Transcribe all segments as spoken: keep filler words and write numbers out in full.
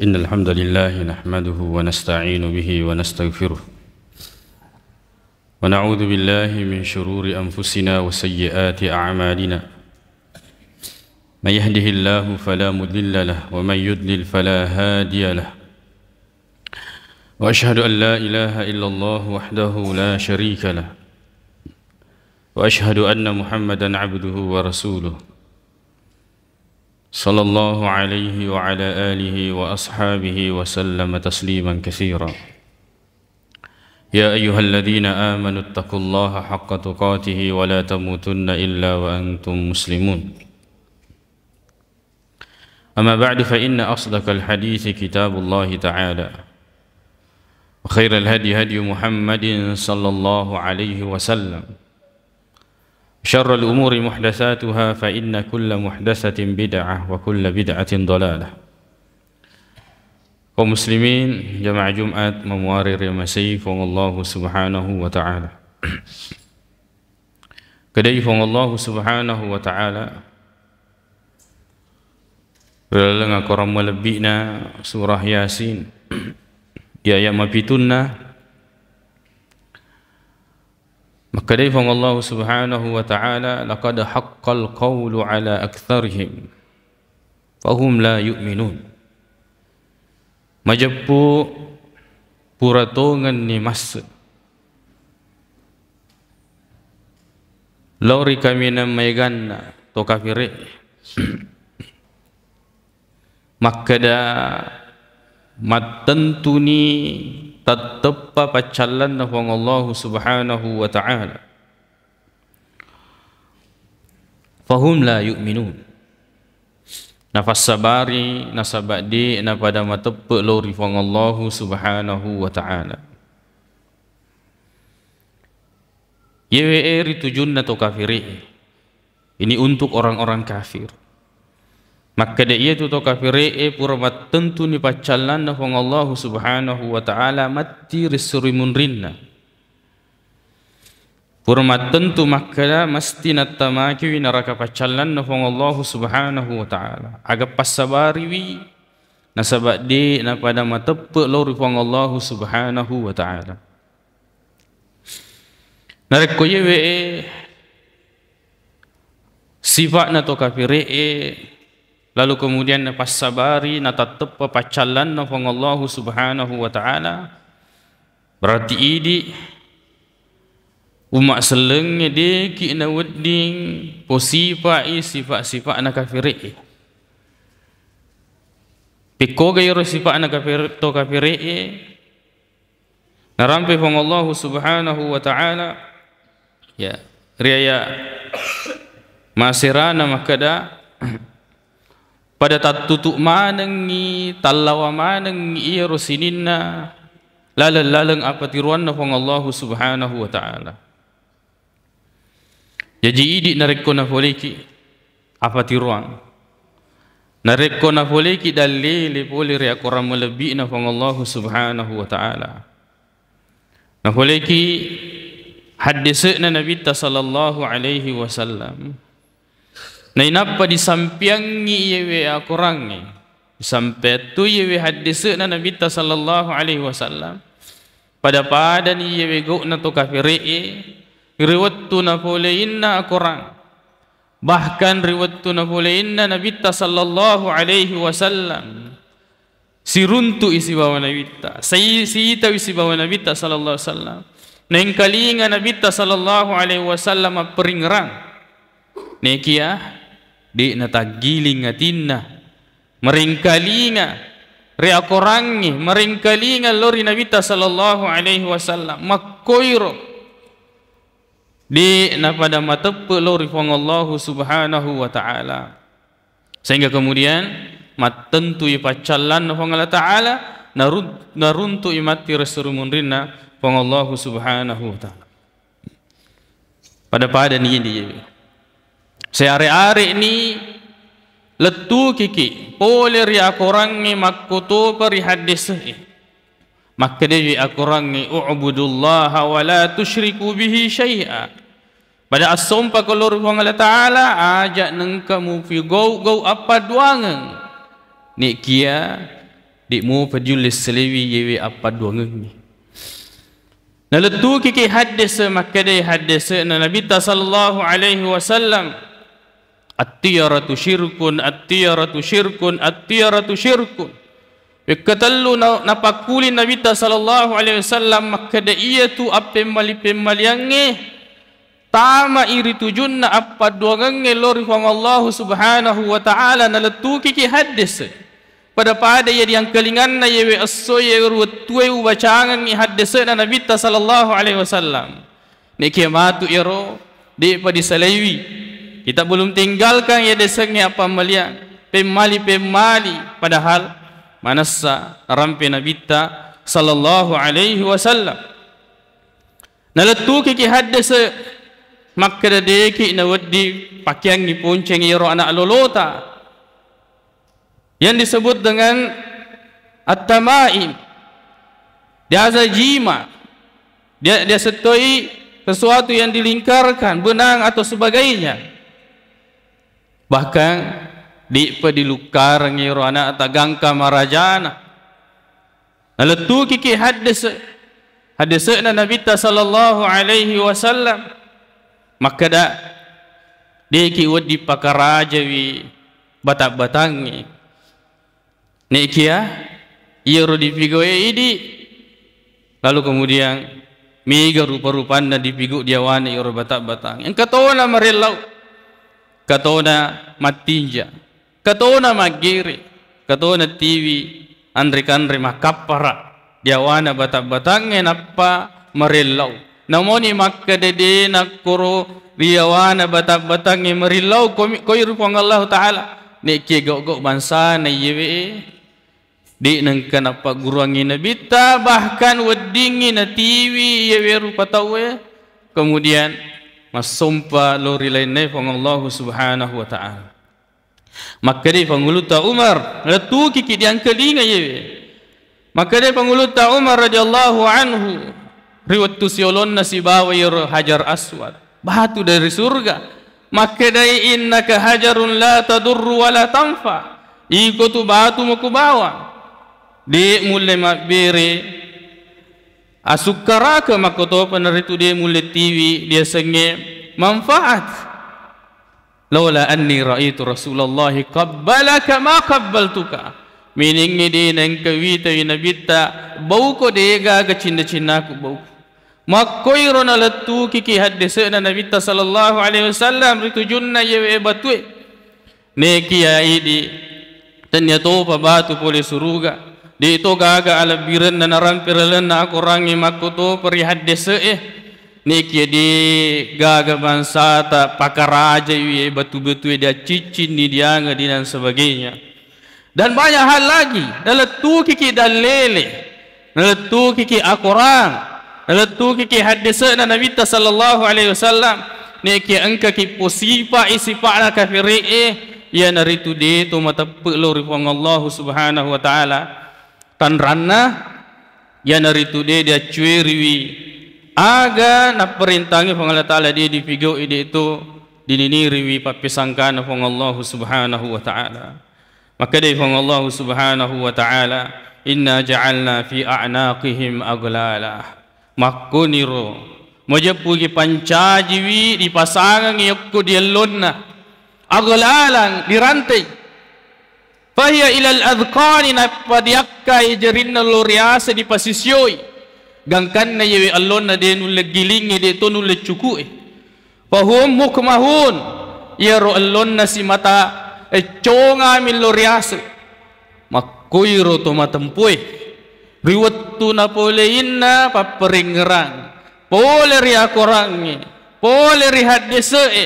إن الحمد لله نحمده ونستعين به ونستغفره، ونعوذ بالله من شرور أنفسنا وسيئات أعمالنا. من يهده الله فلا مضل له، ومن يضلل فلا هادي له. وأشهد أن لا إله إلا الله وحده لا شريك له، وأشهد أن محمدا عبده ورسوله، صلى الله عليه وعلى آله وأصحابه وسلم تسليما كثيرا. يا أيها الذين آمنوا اتقوا الله حق تقاته ولا تموتن إلا وأنتم مسلمون. أما بعد، فإن أصدق الحديث كتاب الله تعالى، وخير الهدي هدي محمد صلى الله عليه وسلم، شر الأمور محدثاتها، فإن كل محدثة بدعة، وكل بدعة ضلالة. Kaum muslimin, jamaah Jumat mamuare riamasei Puang Allahu Subhanahu wa Ta'ala. Kedai Puang Allahu Subhanahu wa Ta'ala ri laleng akorang malebbi'na surah Yasin, di ayat mapitunna, makkedai Puang Allahu Subhanahu wa Ta'ala, "Laqad haqqal qawlu ala aktsarihim fahum la yu'minun." Majeppu pura tongenni masse lao ri kaminang maeganna to kafire. Makkeda mattentuni tatteppa paccallanna Puang Allahu Subhanahu wa Ta'ala. Fahum la yu'minun. Nafassabari nasaba de' napada mateppe' lao ri Puang Allahu Subhanahu wa Ta'ala. Yewe e ri tujunna to kafire. Ini untuk orang-orang kafir. Makkeda iyatu to kafire e pura mattentuni paccallanna Puang Allahu Subhanahu wa Ta'ala matti ri suri munrinna. Pura mattentu makkeda mesti nattamakiwi naraka paccallanna Puang Allahu Subhanahu wa Ta'ala. Aga passabariwi nasaba de' napada mateppe' lao ri Puang Allahu Subhanahu wa Ta'ala. Narekko yewe e sifa'na to kafire e, lalu kemudian napassabari, natatteppa paccallanna Puang Allahu Subhanahu wa Ta'ala, berarti idi umma sellengnge deki nawedding posifa'i sifa'-sifa'na kafire e. Pekkoga iyaro sifa'na kafir-, to kafire e, narampe Puang Allahu Subhanahu wa Ta'ala, ya, riaya maserana makkeda, pada tattutu manengngi, tallawa manengngi iyaro sininna laleng-laleng apatiroanna Puang Allahu Subhanahu wa Ta'ala. Jaji idi narekko nafoleki apatiroang, narekko nafoleki dallele pole ri akorang malebbi'na Puang Allahu Subhanahu wa Ta'ala, nafoleki haddese'na Nabitta sallallahu alaihi wasallam, nainappa disampeangngi iyewe akorangnge, disampeattu iyewe haddese'na Nabitta sallallahu alaihi wasallam, pada-padani iyewe gau'na to kafire e ri wettu napoleinna akorang. Bahkan ri wettu napoleinna Nabitta sallallahu alaihi wasallam, siruntu'i sibawa Nabitta, sai-, sitawi sibawa Nabitta sallallahu alaihi wasallam. Naengkalinga Nabitta sallallahu alaihi wasallam mapperingngerang. Nekia de' nataggiling atinna. Maringkalinga ri akorangnge, maringkalinga lao ri Nabitta sallallahu alaihi wasallam. Makkoiro de' napada mateppe' lao ri Puang Allahu Subhanahu wa Ta'ala. Sehingga kemudian mattentui paccallanna Puang Allah Ta'ala, narun-, naruntui matti ri suri munrinna Puang Allahu Subhanahu wa Ta'ala. Pada-pada ni di seare-are ni lettukiki pole ri akorangnge makkotopa ri haddese'e. Makkedai akorangnge, "U'budullaha wa la tusyriku bihi syai'a." Pada assompa ko lao ri Puang Allah Ta'ala, aja nengka mupigau-gau appaduangeng. Nekia de' mopa diulle selewi yewe appadduangengnge. Nalettukiki haddese, makkedai haddese'na Nabitta sallallahu alaihi wasallam, "At-tiyaratu syirkun, at-tiyaratu syirkun, at-tiyaratu syirkun." Wekkatellu na-, napakkuli Nabitta sallallahu alaihi wasallam makkeda, iyatu appemmali-pemmaliangnge tamai ri tujunna appadduangengnge lao ri Puang Allahu Subhanahu wa Ta'ala, nalettukiki haddese. Pada-pada iya diangkalinganna yewe esso, yewe wettue ubacangengngi haddese'na Nabitta sallallahu alaihi wasallam. Nekia matu iyaro, de'pa disalaiwi. Kita belum tinggalkan iya desengnge appammaliang. Pemmali-pemmali, padahal manessa narampe Nabitta sallallahu alaihi wasallam. Nalettukiki haddese, makkeda, de'ki nawedding pakeangngi ponceng iyaro ana' lolota. Yang disebut dengan at-tamaim, biasa jima, dia, dia setoi sesuatu yang dilingkarkan, benang atau sebagainya. Bahkan, de'pa dilukkarengngi ro ana'ta gangka marajana. Nalettukiki haddese, haddese'na Nabitta sallallahu alaihi wasallam, makkeda, de'ki wedding pakarajawi bata-batangnge. Nekia iyaro dipigoe idi, lalu kemudian mega rupa-rupanna dipigo diawana iyaro bata-batangnge. Engka tona marellau, engka tona mattinja. Katona maggere, katona tiwi, anre-kanre makkappara, diawana bata-batangnge nappa marellau. Namoni makkeda de nakkoro riawana bata-batangnge marillau komi-, koi ri Puang Allahu Ta'ala. Nekia gau-gau bangsana iyewe, de nengka nappagguruangngi Nabitta, bahkan weddingngi natiwi iyewe rupa tauwe, kemudian massompa lo ri lainna Puang Allahu Subhanahu wa Ta'ala. Makkedai Pangulutta Umar, lettukiki diangkalinga iyewe. Makkedai Pangulutta Umar radhiyallahu anhu, ri wettu siolonna sibawa iyaro Hajar Aswad, batu dari surga. Makkedai, "Innaka hajarun la tadurru wa la tanfa." Iko tu batu makubawa. De mulle mabbere asukkaraka, makkotopa naritu de mulle tiwi diasengnge manfaat. "Laula anni raitu Rasulallahi qabbalaka ma qabbaltuka." Meningnge de naengka witawi Nabitta bauko, de gaga cinna-cinnaku bauko. Makkoiro nalettukiki haddese'na Nabitta sallallahu alaihi wasallam ri tujunna iyewe batue. Nekia idi, tennia topa batu pole suruga, de to gaga alebbirenna narampe lalenna akorangnge makkotopa ri haddese'e. Nekia de gaga bangsata pakarajai batu-batue, diacciccinni, dianga, di dan sebagainya. Dan banyak hal lagi, nalettukiki dallele, nalettukiki akorang, nalettukiki haddese'na Nabitta sallallahu alaihi wasallam, nekia engkaki posipa'i sipa'na kafere'e, iyanaritu de to mateppe lao ri Puang Allahu Subhanahu wa Ta'ala. Tanranna, iyanaritu de diaccueriwi aga napparentangi Puang Allah Ta'ala, de dipigau'i, de to dininiriwi pappesangkana Puang Allahu Subhanahu wa Ta'ala. Makkedai Puang Allahu Subhanahu wa Ta'ala, "Inna ja'alna fi a'naqihim aghlala." Makkoniro majeppuki pancajiwi dipasangengngi okko di ellonna, aghlalan, dirantei. Fahiya ilal adhqani, nappa diakkai jarinna lo riase dipasisioi. Gangkanna iyewe ellonna de nulle gilingngi, de to nulle cuku'e. Fahum mukmahun, iyaro ellonna simata eccongami lo riase. Makkoiro to matempoe. Ri wettu napoleinna papparengngerang pole ri akorangnge, pole ri haddese'e,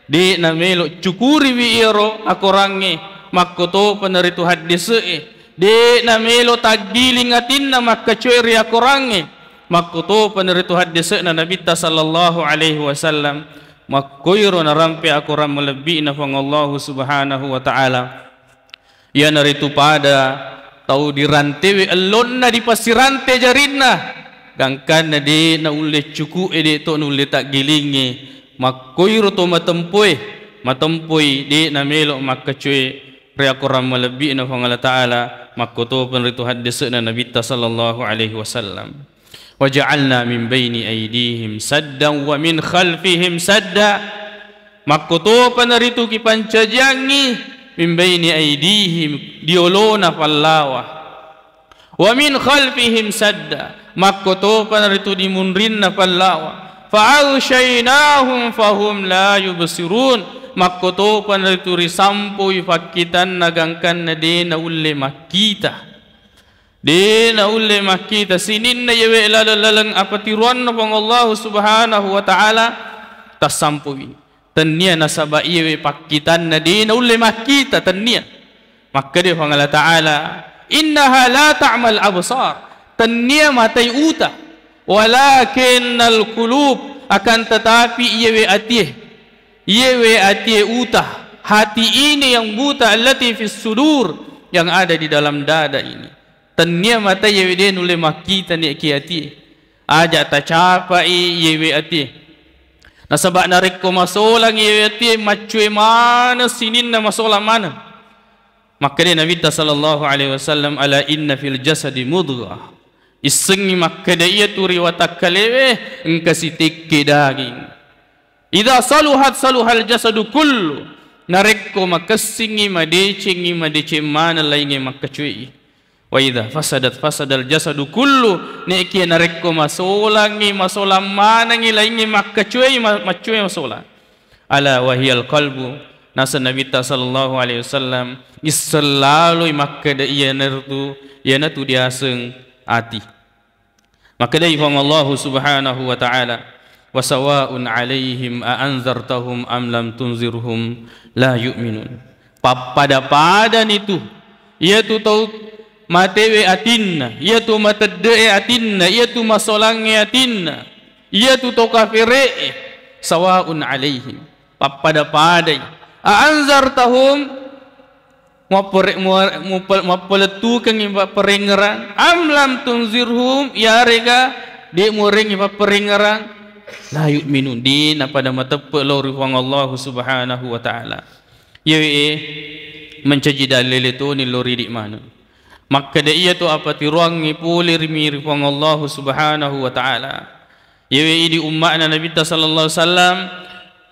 de namelo cukuriwi iyaro akorangnge, makkotopa naritu haddese'e, de namelo taggiling atinna makkacoe ri akorangnge, makkotopa naritu haddese'na Nabitta sallallahu alaihi wasallam. Makkoiro narampe akorang malebbi'na Puang Allahu Subhanahu wa Ta'ala. Iyanaritu pada tau dirantewe ellonna, dipasirante jarinna, gangkanna de naulle cuku'e, de to nulle taggilingnge. Makkoiro to matempoe, matempoi de namelo makkacoe ri akorang malebbi'na Puang Allah Ta'ala, Makkotopa naritu haddese'na Nabitta sallallahu alaihi wasallam. Wa ja'alna min baini aidihim saddan wa min khalfihim sadda. Makkotopa naritu kipancajiangngi min baini aidihim, di olona pallawa. Wa min khalfihim sadda. Makkotopa naritu di munrinna pallawa. Fa aghshaynahum fahum la yubsirun. Makkotopa naritu risampoi fakkitanna gangkanna de naulle makkita. De naulle makkita sininna yewe laleng-laleng apatiruanna Puang Allahu Subhanahu wa Ta'ala tassampoi. Tennia nasaba iyewe pakkitanna de naulle makkita, tennia. Makkeda Puang Allah Ta'ala, "Innaha la ta'mal absar." Tennia matai uta, walakinnal qulub, akan tetapi iyewe atie. Iyewe atie uta, hati ini yang buta, allati fis sudur, yang ada di dalam dada ini. Tennia mata iyewe de nulle makkita ne'ki atie. Aja tacapai iyewe atie. Nasaba narekko masolang iyewe atie, maccue maneng sininna masolang maneng. Makkeda Nabitta sallallahu alaihi wasallam, "Ala inna fil jasadi mudghah." Issengngi makkeda iyatu ri watakkalewe engka sitekke daging. "Idza saluhat saluhal jasadu kullu." Narekko makessingngi, madecengngi, madeceng maneng laingnge makkacuei. "Wa idza fasadat fasadal jasadu kullu." Ne'kiya narekko masolangngi, masolang manengngi laingnge makkacuei, ma-, maccue masolang. "Ala wahiyal qalbu." Naseng Nabitta sallallahu alaihi wasallam, isseng laloi makkeda iyanaritu, iyanatu diaseng ati. Makkedai Puang Allahu Subhanahu wa Ta'ala, "Wa sawa'un 'alaihim a anzartahum am lam tunzirhum la yu'minun." Pappada-padani tu, iyatu tau matewe atinna, iyatu matedde'e atinna, iyatu masolangnge atinna, iyatu to kafire'e, sawa'un 'alaihim, pappada-padai. A anzartahum, Mappere-, mua-, mupe-, mappalettukengngi papparengngerang, am lam tunzirhum, iyarega de' muarengngi papparengngerang, la yu'minun, de' napada mateppe' lao ri Puang Allahu Subhanahu wa Ta'ala. Iyawe mancaji dalele toni lao ri idi' maneng. Makkeda iyatu apatiroangngi pole ri mi ri Puang Allahu Subhanahu wa Ta'ala. Iyawe idi' umma'na Nabitta sallallahu alaihi wasallam,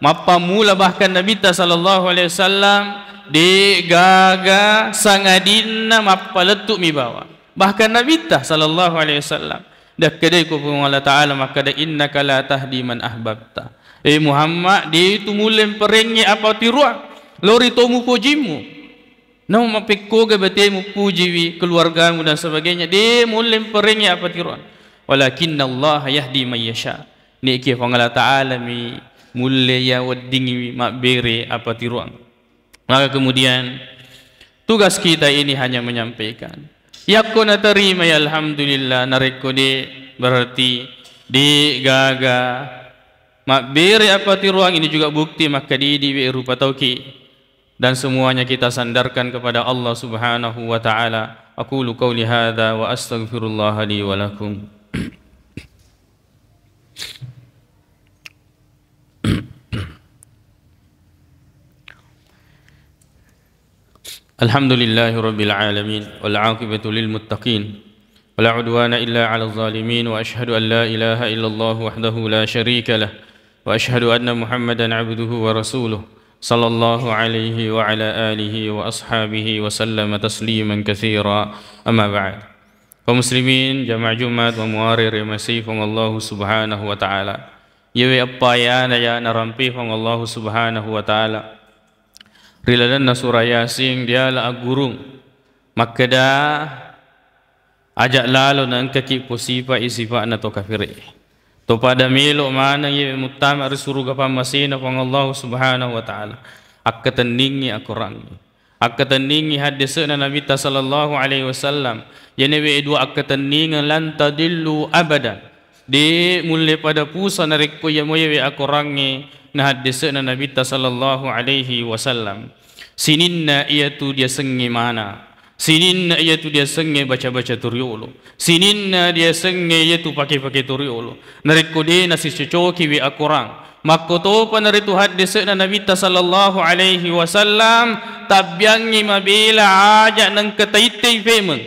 mappammula bahkan Nabitta sallallahu alaihi wasallam, de' gaga sangadinna mappalettu' mi bawang. Bahkan Nabitta sallallahu alaihi wasallam, dakkedai ko Puang Allah Ta'ala makkeda, "Innaka la tahdi man ahbabta." Eh Muhammad, de' tu mulle mparengngi apatiroang lao ri to mupojimmu. Namo mappekkoga batemu pujiwi, keluargamu dan sebagainya, de' mulle mparengngi apatiroang. Walakinnallaha yahdi may yasha. Ne'kiya Puang Allah Ta'ala mi mulle iya weddingngi mabbere apatiroang. Maka kemudian tugas kita ini hanya menyampaikan. Yakko naterima ya alhamdulillah, narekko de' berarti de' gaga mabbere apatiroang, ini juga bukti makkadidiwi rupa tauki. Dan semuanya kita sandarkan kepada Allah Subhanahu wa Ta'ala. Aqulu qauli hadza wa astaghfirullaha li wa lakum. Alhamdulillahi rabbil alamin, wal aqibatu lil muttaqin, wa la udwana illa 'alal zalimin, wa asyhadu an la ilaha illallah wahdahu la syarika lah, wa asyhadu anna Muhammadan abduhu wa rasuluh, sallallahu alaihi wa ala alihi wa ashabihi wa sallama tasliman katsira. Amma ba'd. Kaum muslimin, jamaah Jumat wa muare ri masei Puang Allahu Subhanahu wa Ta'ala. Iyawe eppa iyana iya narampe Puang Allahu Subhanahu wa Ta'ala ri lalenna Surah Yasin, diala aggurung makkeda, aja' lalo naengkaki posifa'i sifa'na to kafire'. To pada melo' maneng iyawe muttama' ri suruga pammasena Puang Allahu Subhanahu wa Ta'ala. Akkatenningngi akorangnge. Akkatenningngi haddese'na Nabitta sallallahu alaihi wasallam. Iyanewe dua akkatenningang, lan tadillu abadan. De' mulle pada pusa narekko iya moyewe akorangnge na haddese'na Nabitta sallallahu alaihi wasallam. Sininna iyatu diasengnge mana. Sininna iyatu diasengnge baca-baca toriolo. Sininna diasengnge iyatu pake-pake toriolo. Narekko de' nasicocokiwi akorang. Makkotopa naritu haddese'na Nabitta sallallahu alaihi wasallam, tabbiangngi mabela aja' nengka taittei femeng.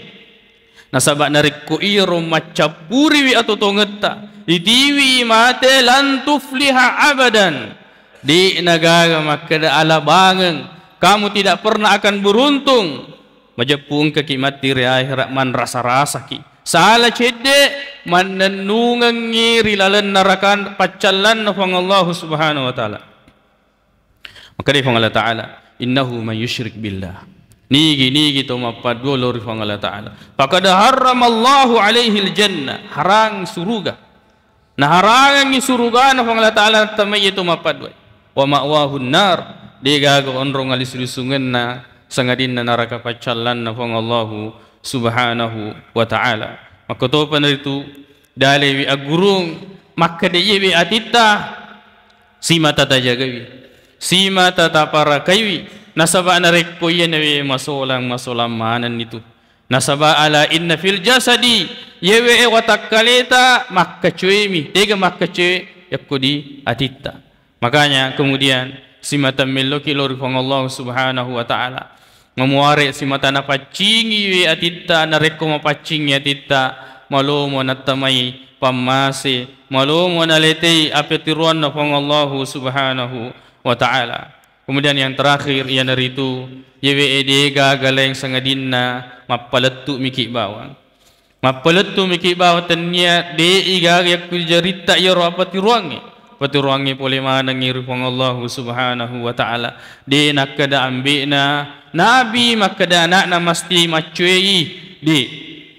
Nasaba' narekko iyaro maccappuriwi atotongetta, itiwi mate, lan tufliha abadan. De' nagaga makkeda alabangeng, kamu tidak pernah akan beruntung. Majeppu engkaki matti ri ahera' manrasa-rasaki. Sala cedde' mannennungengngi ri laleng naraka paccallanna Puang Allahu Subhanahu wa Ta'ala. Makkedai Puang Allah Ta'ala, "Innahu man yusyrik billah." Nigi-nigi to mappaddua lao ri Puang Allah Ta'ala. "Faqad harramallahu alaihil jannah." Harang suruga. Naharangengngi surugana Puang Allah Ta'ala nattamai iyatu mappaddua. "Wa ma'wahun nar." De'gaga onrong alisu-lisungenna sangadinna naraka paccallanna Puang Allahu Subhanahu wa Ta'ala. Makkotopa naritu dalewi aggurung makkeda iyewe atitta simata tajagawi, simata taparakaiwi, nasaba' narekko iyanawe masolang, masolang manennitu. Nasaba' ala inna fil jasadi, iyewe watakkaleta makkacoemi, tega makkacoe yakko di atitta. Makanya kemudian simata melloki lao ri Puang Allah Subhanahu wa Ta'ala. Mamuare simata napaccingiwi atitta, narekko mapaccingi atitta, malomo nattamai pammase, malomo naletei apatiroanna Puang Allahu Subhanahu wa Ta'ala. Kemudian yang terakhir, iyanaritu, iyewe de'gaga laing sangadinna mappalettu miki bawang. Mappalettu miki bawang tennia de'i gaga yakku jaritta iyaro apatiroangnge. Patiroangnge pole manengngi ri Puang Allahu Subhanahu wa Ta'ala. De' nakkeda ambe'na nabi makkeda ana'na masti maccuei. De'.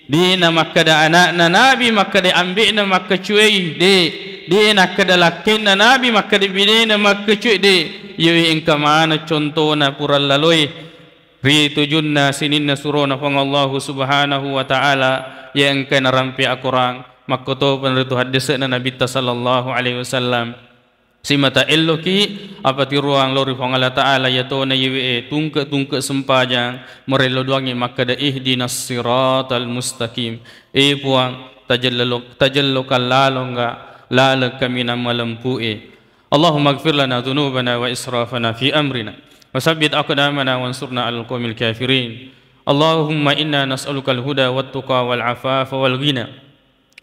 De' namakkeda ana'na nabi makkeda ambe'na makkacuei. De'. De' nakkeda lakkenna nabi makkeda binena makkacuei. De'. Iyewe engka maneng contona pura laloe. Ri tujunna sininna surona Puang Allahu Subhanahu wa Ta'ala, iya engka narampe akorang, makkotopa naritu haddese'na Nabitta sallallahu alaihi wasallam. Simata elloki apatiroang lao ri Puang Allah Ta'ala, iyatona iyewe tungke-tungke sempajang, marello doangngi makkeda, "Ihdinas siratal mustaqim." E Puang, tajello-, tajelloka lalongga laleng kaminang malempu'e. اللهم اغفر لنا ذنوبنا وإسرافنا في أمرنا وثبت أقدامنا وانصرنا على القوم الكافرين. اللهم إنا نسألك الهدى والتقى والعفاف والغنى.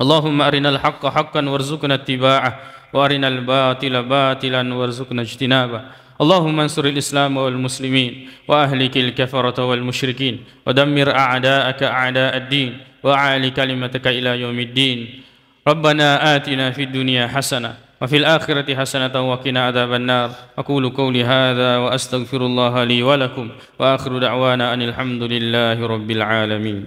اللهم أرنا الحق حقا وارزقنا اتباعه، وأرنا الباطل باطلا وارزقنا اجتنابه. اللهم انصر الإسلام والمسلمين، وأهلك الكفرة والمشركين، ودمر أعداءك أعداء الدين، وأعل كلمتك إلى يوم الدين. ربنا آتنا في الدنيا حسنة وفي الآخرة حسنة وقنا عذاب النار. أقول قولي هذا وأستغفر الله لي ولكم، وآخر دعوانا أن الحمد لله رب العالمين.